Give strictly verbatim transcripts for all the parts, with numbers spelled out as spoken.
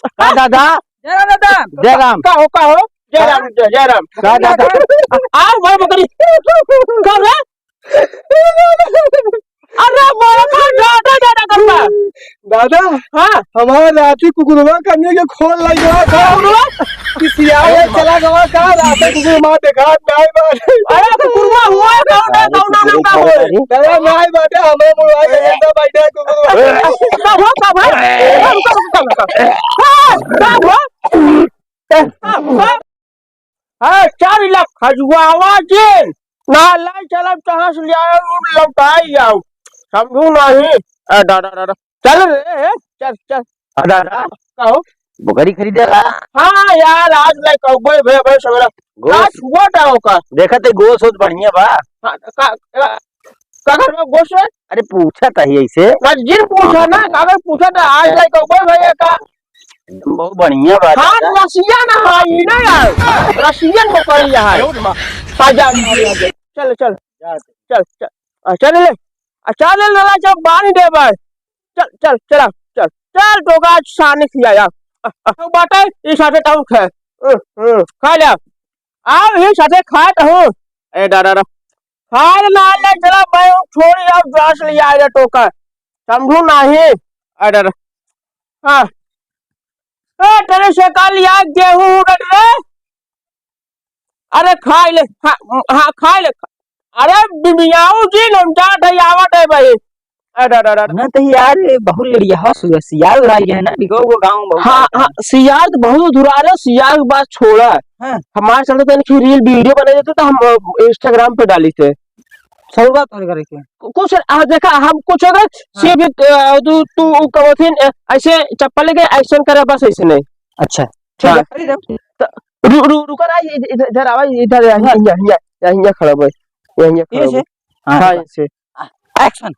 का दादा? जय राम दादा। जय राम। का हो, का हो? जय राम, जय, जय राम। का दादा? आओ भाई बकरी। का रे? अरे बड़ा का दादा, दादा करता। दादा, हाँ। हमार राती कुकुरवा कन्ने के खोल लग गवा का? कुकुरवा? कि सियार चला गवा का? राती कुकुरवा देखा नाई बा। अरे कुकुरवा हुआ है, कौन है, कौन है, कौन है? दादा नाई बाटे, हमें बुलवा के लेता बैठा है कुकुरवा। का हुआ, का हुआ? रुको, रुको, रुको, रुको। हाँ, का हुआ? हाँ, हाँ। हाँ, चल ले खजुआवा जी, ना लाई चलब, कहाँ से ले आए, उ लौटाई जाओ, समझू नहीं। ए, डा, डा, डा, डा। चल रे, चल, चल। हाँ, दादा। कहो। बकरी खरीदे ला? हाँ यार, आज ले कहबे, भे, भे, सवेरा। गोस। आज हुआ था ओकर। देखत है, गोस होत बढ़िया बा। हाँ, का, का, का करबा गोस है? अरे, पूछत ही ऐसे। ना, जिन पूछा ना, कागज पूछा ना, आज लाई कहबे भैया का। बहुत बढ़िया बात है। हाँ, रसिया ना है, ई ना यार। रसियन बकरी है। हाँ, जा, जा, जा, जा। चल, चल। चल, चल। आ, चल ले। आ, चल ले, लला, जब बांध दे भाई। चल, चल, चला, चल। चल, टोका आज सानी खिया यार। आ, आ, बाटे, ई साथे टाउन खाए। हम्म, हम्म, खा ले। आओ, ई साथे खाए तो हूँ। ए, डा, डा, डा। खाए ना ले, चला, मैं छोड़ आओ, जास ले आए रे टोका। समझू नाही। ए, डा, डा। हाँ। ए, तेरे से कल यार गेहूं उड़त रे। अरे खाए ले, खा, हाँ, खाए ले। अरे बिमियाऊ जी, हम जात है, आवत है भाई। अरे, अरे, अरे। ना तो यार, ये बहुत लड़िया हो, सु-, सियार उड़ाई है ना, बिको को गाँव में बहुत हाँ, आता है। हाँ, सियार तो बहुत उड़ारे, सियार के बात छोड़ा। हाँ। हमारे चलते तनी की reel video बना देते तो हम, अ, Instagram पे डाली थे। सही बात है करे के। कु-, कुछ, आ, देखा, हम कुछ अगर हाँ। से भी, अ, तू, तू कबथिन, अ, ऐसे चप्पल लेके action करे, बस ऐसे नहीं। अच्छा, ठीक हाँ। है, करी दे। तो रु-, रु-, रुका ना, इध-, इध-, इधर आवा, इधर, यहाँ, हाँ। यहाँ, यहाँ, यहाँ, यहाँ खड़ा भाई, यहाँ, यहाँ खड़ा ये से? भाई। हाँ, हाँ, रुका। ऐसे। आ, action।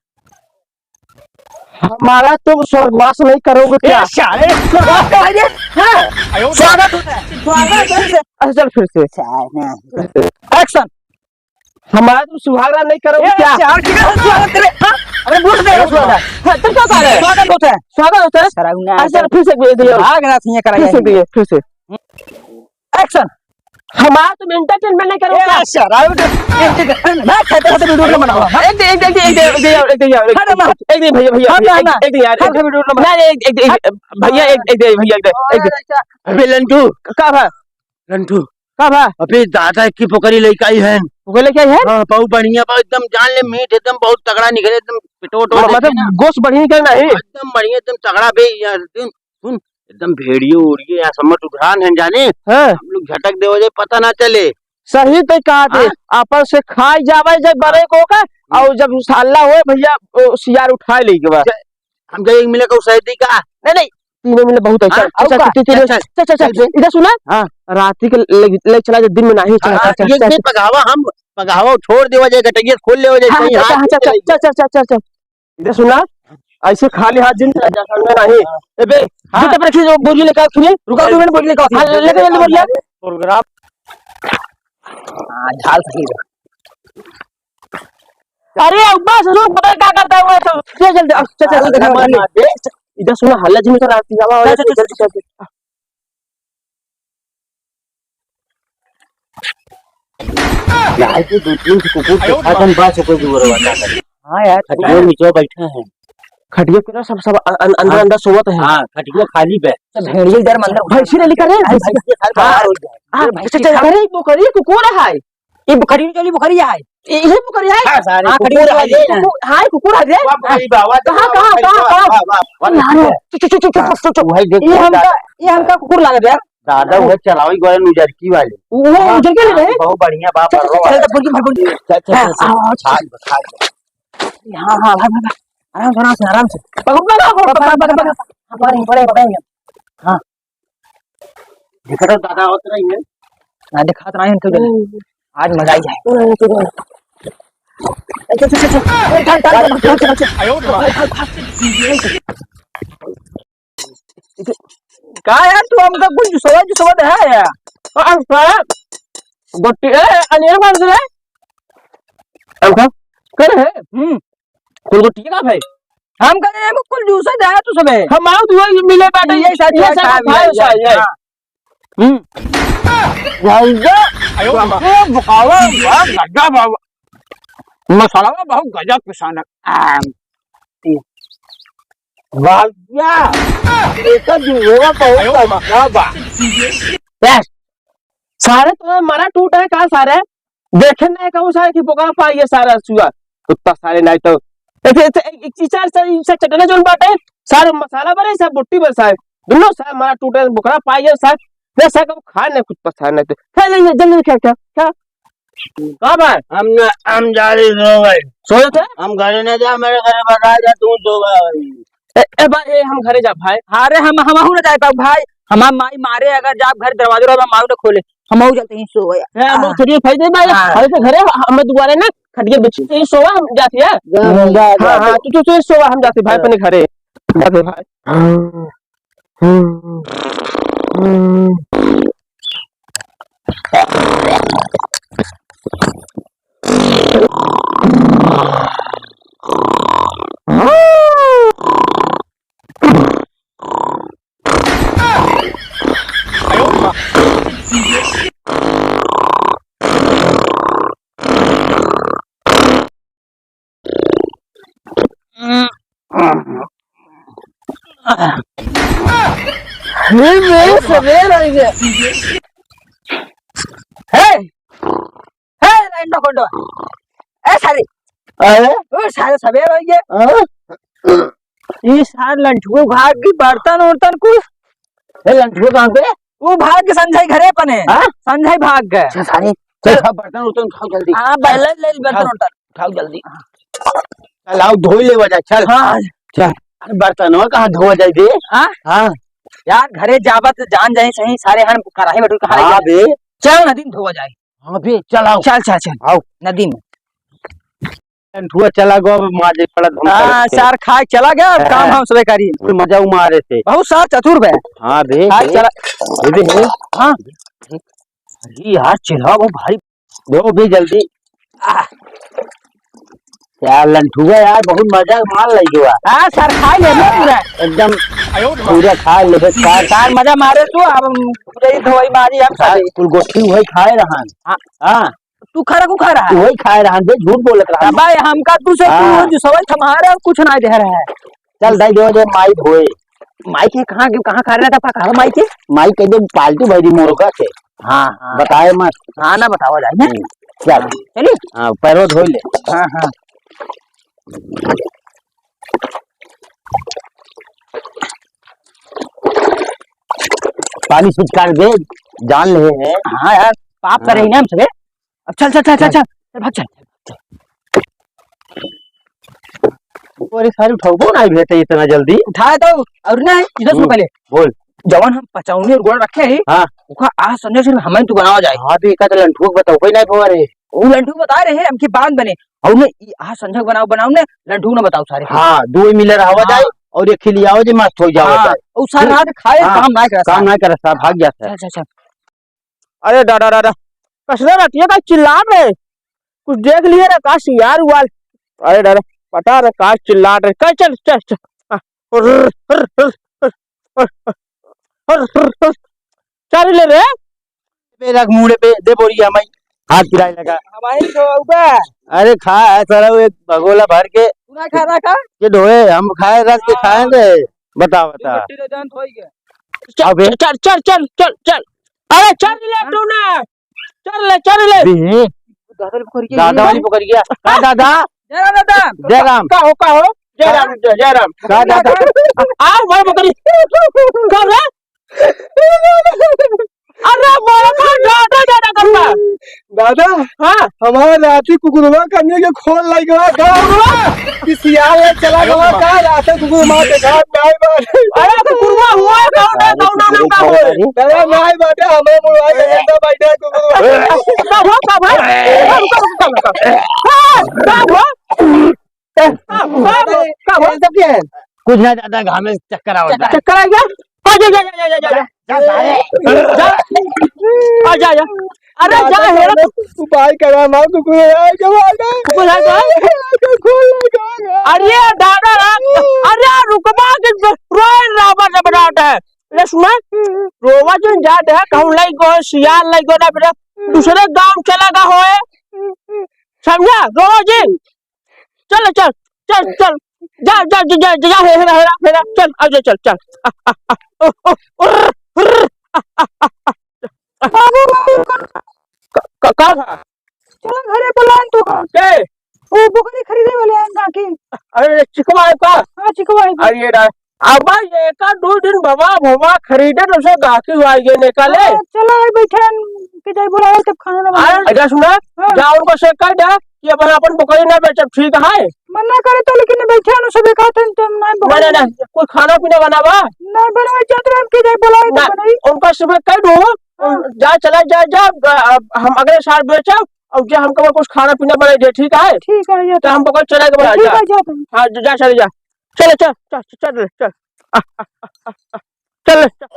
हमारा तुम स्वर्गवास नहीं करोगे क्या? ए, साले, स्वर्गवास का है ये? हाँ। स्वागत होता है, स्वागत होता है। अच्छा, चल फिर से। साले। Action। हमारा तुम सुहागरात नहीं करोगे ए, क्या? साले, क्या स्वागत करे? हाँ? अरे, बोल दे, स्वागत। हाँ, तुम क्या कह रहे हो? स्वागत होता है। स्वागत होता है? सराउना अच्छा, है। फिर से दे, दे, भाग ना, सिंह कराया फिर से है। दे, फिर से। Action। हमारा तुम entertainment नहीं करोगे ए, क्या? अच्छा, राहुल, एक, एक, मैं कहते हैं, तो video ना बनाओ। हाँ? एक दे, एक दे, एक दे, एक दे, एक दे, एक दे, एक दे, हाँ, ना, ना। एक दे, भैया, भैया, हाँ, भैया, ना, एक, ना। एक दे यार, हाँ, एक दे। Video ना बना। नहीं, एक, एक, एक, हाँ। भैया, एक, एक दे, भैया, एक दे, एक दे। अबे लंटू। का भा? लंटू। का भा? अबे दादा की पोकरी लेके आई है। पोकरी लेके आई है? हाँ, बहुत बढ़िया, बहुत एकदम जान ले मीट, एकदम बहुत तगड़ा निकले, एकदम पेटो, पेटो म-, देखे मतलब ना। गोश्त बढ़िया निकले ना ही? एकदम बढ़िया, एकदम तगड़ा बे यार, एकदम सुन, एकदम भेड़ियो उड़ियो या समझ उघरान है जाने। हाँ। हम लोग झटक देवे जाए, पता ना चले। सही तो कहा थे, हाँ? अपन से खाई जावे जब बड़े को का, हाँ। और जब हल्ला होए भैया, ओ, सियार उठाए ले के बा। ज-, हम जाए एक मिले को सही का? नहीं, नहीं, तीनों मिले बहुत है। हाँ, चल, चल, और चल, का? चल, चल, चल, चल, चल, चल, चल। इधर सुना? हाँ। राती के ले, ले चला जा, दिन में नहीं चला, हाँ, चल, ये चल, चल। पगहावा हम, पगहावा छोड़ देवा जाए, गटैया खोल लेवा जाए, हाँ, सही हाँ, हाथ हाँ, चल, चल, चल, चल। इधर सुना, ऐसे खाली हाथ जिन चला जा, समझा नहीं। ए बे, हाँ। जूता पर रखी, जो बोरी लेकर आओ, सुनिए। रुका, दो मिनट, बोरी लेकर आओ। हाँ, ले, ले, ले, ले, बोरी ले। प्रोग्राम। हाँ, झाल सही है। अरे, अब्बा, सुनो, पता है क्या करता है वो तो? चल, चल, चल, चल, चल, अरे, चल, मार, चल। मार दे। इधर सुना, हल्ला जिन कर आती है, आवा, आवा, चल, चल, चल, जल्दी चल। यार, ये दो तीन ठो कुकुर के खातन बा, से कोई जुगाड़ बता दे। हाँ यार। खटिया नीचे बैठा है। खटिया पे ना सब, सब अन-, अन-, अंदर, हाँ। अंदर सोवत है। हाँ, खटिया खाली बे। सब भेड़िए इधर में अंदर उठा। भैंसी ले लेकर रे, हाँ, भैंसी। भैंसी खाली हाँ। बाहर हो जाए। हाँ, ये भैंसी भैंसी चल, खाली। अरे, बकरी, कुकुर है। ये बकरी, चली बकरी है। ये, ये बकरी है? हाँ, सारे हाँ, कुकुर खड़ी है, है, ये। कुकुर, हाँ, ये कुकुर है रे। वाह, बकरी बा, वाह, कहाँ, वाह, कहाँ, वाह, कहाँ, वाह, कहाँ? वाह, वाह, वाह, अरे, वाह। चुप, चुप, चुप, चुप, चुप, चुप। वही देखो, ये हमका, ये हमका कुकुर लग रहा है। दादा, वो चरावे गए नु जर्सी वाले। वो हाँ, उजर के ले रहे? बहुत बढ़िया बाप चल, चल, रो चल, है। चल, बोल के, बोल के। चल, चल, हाँ, चल, चल। हाँ, हाँ, चल। भाग, भाग, भाग। हाँ, हाँ, भाग, भाग, भाग। आराम से, आराम से। पकड़, पकड़, पकड़, पकड़, पकड़, पकड़, पकड़। हाँ, पकड़, पकड़, पकड़। हाँ। देखा तो दादा होत रही है। ना दिखात नहीं इनको जल्दी। आज मजा आई जाए। चल, चल, चल, चल। ए, चल, चल, चल, चल। ए, चल, चल, चल, चल, चल, चल। का यार, तू हमका कुछ जुसवा, जुसवा दे है यार। आ, आ, गोटी, ए, अनिया मार दे। हमका? कर है? हम्म। कुल गोटी का भाई? हम कहे, "एमे कुल जूस है, दे तू सबे।" हम आउ दुआ मिले बाटे, ये साथ ये ये साथ खाए, खाए, ये साथ, ये। हाँ। हम्म। भैया, अयो बाबा। ये बकावा, बहुत गजब बाबा। मसाला बहुत गजब पिसाना। आम। भैया, ये तो जुएगा बहुत अयो बाबा। गजब बा। बस। सारे तो मरा टूट है का सारे? देखे नहीं कहूँ सारे कि बोकरा पाई है सारा सुआ। कुत्ता सारे नहीं तो। ऐसे, ऐसे, एक, एक चीज सारे, सारे, इनसे चटना जोन बाटे, सारे मसाला बने, सब बुट्टी बन सारे। दुनो सारे मार टूटे, बोकरा पाई है सारे। नहीं सारे, कब खा नहीं कुत्ता सारे नहीं तो। खा ले, जल्दी खा, खा, खा। का बा? हम न, हम जा रहे सो भाई। सोए थे? हम घरे न जा, मेरे घरे बता जा, तू सो भाई। ए, ए भाई, ए, हम घरे जा भाई। अरे हम, हम हूँ ना जाए पाऊ भाई। हमार माई मारे, अगर जाब घर दरवाजा रहे, माऊ न खोले। हम हूँ जाते ही सो गया। ए, हम आह। थोड़ी फायदे भाई। हाँ। अरे तो घरे ह-, हम दुआरे ना खटिया बिछ के ही सोवा, हम जाती है। जा भाई। जा, जा, हाँ, जा। हाँ, तू, तू, तू सोवा, हम जाते भाई हाँ। अपने घरे। जाते भाई। अरे, मेरे सवेर हो गया। हे, हे, लंडो कोंडो। ए, सारे। अरे? ओ, सारे सवेर हो गया। हाँ? ई सार लंठुए भाग गई, बर्तन उर्तन कुछ। ए, लंठुए कहाँ पे? वो भाग के संझाई घरे पने। हाँ? संझाई भाग गए। अच्छा, सारे, चल, चल, बर्तन उर्तन उठाओ जल्दी। हाँ, पहले ले ले बर्तन उठाओ, उर्तन। उठाओ जल्दी। चल, आओ, धोई ले वजह, चल। हाँ। चल। अरे, बर्तनवा कहाँ धोवा जाए बे? हाँ? हाँ। यार, घरे जाबत जान जाए सही, सारे हन कराही में कहाँ हाँ रह गए? बे। चल, नदी में धोवा जाए। हाँ बे, चल आओ। चल, चल, चल। आओ। नदी में। लंठुआ चला गो, अब माजे पड़त हम हाँ, करत थे। सार खाए चला गया, अब काम हाँ। हम सबे करी। कोई मजा उमारे थे। बहुत सार चतुर बे। हाँ बे, खाए बे। चला। बे, बे, बे। हाँ। अरे यार, चिल्हा वो भाई। दो बे जल्दी। आह। यार लंठुआ यार, बहुत मजा मार लग गया। हाँ, सार खाए ले ना पूरा। एकदम पूरा खाए ले बे, सार। सार मजा मारे तू, अब हम पूरा ही धोई मारी हम सार, सारे। कुल गोठी वही खाए रहन। हाँ। हाँ। तू खा रहा, तू खा रहा? वही खाए रहन बे, झूठ बोलत रहन। भाई, हमका तू से हाँ। तू जो सवाल थमारे और कुछ ना दे रहा है। चल, दाई देवा दे, माई धोए। माई के कहाँ, कहाँ खा रहा था, कहाँ माई के? माई के जो पालतू भाई जी मुर्गा के। हाँ, हाँ। बताए मत। हाँ, ना बतावा जाए, हैं? हम्म, चल। हाँ, चली? हाँ, पैरों धो ले। हाँ, हाँ। पानी सिटकार दे, जान ले है। हाँ यार, पाप करे ही ना हम सबे। अब चल, चल, चल, चल, चल। चल, भाग, चल। अरे सारे उठाओ, कौन आई भेटे इतना जल्दी? उठाए तो, और ना, इधर सुन हम्म, पहले। बोल। जवन हम पचौनी और गोड़ रखे हैं, हाँ। ओका आज संजय से हमें तू बनावा जाए। हाँ, तो एका तो लंठुआ बताओ, कोई नहीं भवा रे। वो लंठू बता रहे हैं, हमकी बांध बने। और ने, ई आज संजय बनाओ, बनाओ ने, लंठू ने बताओ सारे। हाँ, दो ही मिले रहवा हाँ। जाए, और एक खिलियाओ जे मस्त हो जाओ हाँ, जाए। वो सारे हम्म। रात खाए, हाँ, काम ना करे काम सारे। ना करे साहब, भाग जाता है। चल, चल, चल। अरे दादा, दादा, कसरे रतिया का चिल्लात रहे, कुछ देख लिए रे का सियार उआल। अरे दादा, पता रे का चिल्लात रहे, कल चल, चल, चल। हाँ, हुर्र, हुर्र, हुर्र, हुर्र, हुर्र, हुर्र, हुर्र। चल ले रे। मेरा मुड़े पे दे बोरिया माई, हाथ पिराए लगा। हमारे तो उबा। अरे खा है सारा वो एक भगोला भर के। तू ना खा रहा का? ये ढोए, हम खाए रख के हाँ। खाएंगे। बता, बता। रोटी ले जान थोई के। चल, अबे। चल, चल, चल, चल, चल। अरे चल ले तू ना। चल ले, चल ले। बे। दादा वाली पकड़ गया। दादा वाली पकड़ गया। का दादा? जय राम दादा। जय राम। का हो, का हो? जय राम, जय, जय राम। का दादा? आओ भाई पकड़ी। का रे? अरे बाबा, ज्यादा, ज्यादा करता। दादा, हाँ। हमारे राती कुकुरवा कन्ने के खोल लग गवा का? कि सियार ले चला गवा का? राते कुकुर मार के घाट में आई बात। अरे कुकुरवा हुआ है, कौन है, कौन है, कौन है? दादा, नहीं बाटे, हमें मुड़वा के जिंदा बैठा है कुकुरवा। कब हो, कब हो? कब, कब, कब, कब? हाँ, कब हो? ए, का, का, का, का? ये सब क्या है? कुछ ना दादा, घामे चक्कर आवत है। चक्कर आ गया? आ जा, जा, जा। जा, जा, जा। जा। आ जा, जा। अरे जा, जा, जा, हेरा। तू भाई करा, मार कुकुर है, क्या हुआ है? कुकुर है, क्या? कुकुर है, क्या हुआ है? अरे दादा रे, अरे रुकबा के रोए रावत है बनावत है। ले सुना, रोवा जिन जात है, कहूँ लई गो, सियार लई गो ना बेटा, दूसरे गाँव चला गा होए। समझा? रोवा जिन। चल, चल, चल, चल। जा, जा, जा, जा, जा, हे-, हेरा, हेरा, हेरा, चल, आ जा, चल, चल। आ, आ, आ, ओ, ओ, उर्र, उर्र, आ, आ, आ, आ। बाबू, बाबू, कौन? क-, क-, का भा? चला घरे बुलाएन तो का। के? ओ, बकरी खरीदे वाले हैं गाँकी। अरे, चिकवा है का? हाँ, चिकवा है। अरे, रा-, अब भाई, एका दो दिन भवा, भवा खरीदे, तो उसे गाँकी हुआ ये निकाले। हाँ, चला, आई बैठे हैं, कि जाई बुलाए, तब खाना ना बनाए। अरे, अच्छा सुना, हाँ। जा उनको से कह दे कि अब अपन बकरी ना बेचब, ठीक है? मना करे तो, लेकिन बैठे हैं, उसे भी कहते हैं, तुम नहीं नहीं, नहीं, बनाए। नहीं, कोई खाना पीना बनावा? नहीं बनाए, जात रहे हम कि जाई बुलाए, तब ना, बनाई। उनका सुबह कह दो, हाँ। जा, चला जा, जा, अब हम अगले साल बेचब, और जा हमको कुछ खाना पीना बनाई दे, ठीक है? ठीक है, ये तो तो। हमको चला के बना, ठीक जा। है, जा तुम। हाँ, जा, जा, चले जा। चल, चल, चल, चल, चल। आ, आ, आ, आ, आ। चल, चल।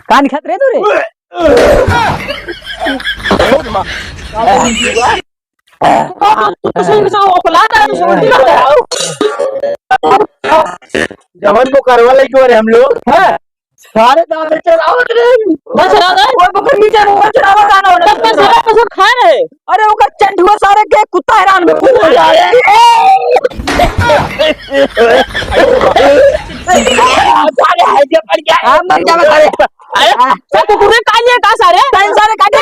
कान खात रहे तू रे? जवन को करवा ले क्यों रे हम लोग, हैं? सारे दादा चलावत रहे। बस दादा। वो बकर नीचे वो चलावा गाना होना। तब बस सारा पशु खा रहे। अरे ओकर चंडुआ सारे के कुत्ता हैरान में। सारे हाइजे पड़ गया। हम मर जावे सारे। अरे, सब कुकुरे काट लिए का सारे? तैं सारे काटे।